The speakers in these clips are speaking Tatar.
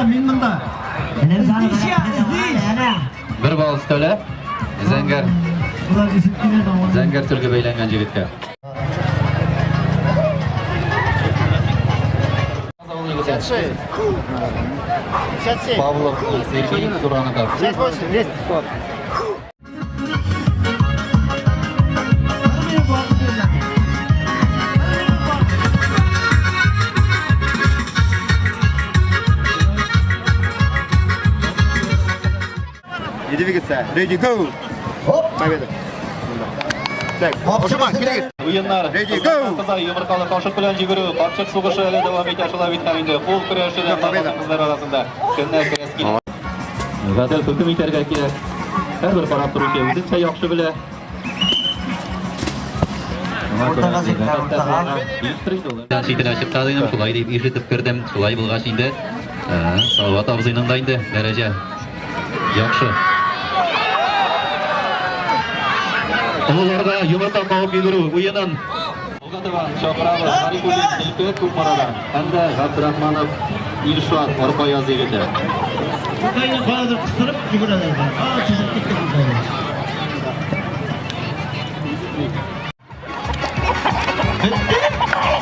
Мин монда. Бер балл өстәлә. Зәңгәр. Зәңгәр сөлге бәйләнгән егеткә. 56. 57. Павлов Сергей Суранов. 58. Есть. Стоп. Не двигаться. Ready, go! Победа. Так, Ошаман, килегез. Уеннар. Ready, go! Кызлар йомыркалы кашык белән йөгерү, капчык сугышы әле дәвам итә, шулай бит һәм инде кул көрәше дә Победа. кызлар арасында. Кемнәр көрәш килә? Гадел хөкем итәргә кирәк. Һәрбер карап торучы үзенчә яхшы белә. Уртага җиткән, уртага. Читенә чыкты инде, шулай дип ишетеп кердем. Шулай булгач инде, Салават абзыйның да инде дәрәҗә яхшы. Олыларда йомырка кабып йөгерү уенын Алга таба чакырабыз Гарифуллин Зөлфәт Кукмарадан һәм дә Габдрахманов Илшат Арпаяз егете. Кайны каядыр кыстырып йөгерәләр. А, чизеп китте күкәйне.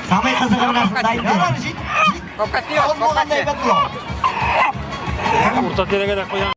Самый кызыгы менә шунда инде. Капка Аз булганда әйбәт була. Урта тирәгә дә куям.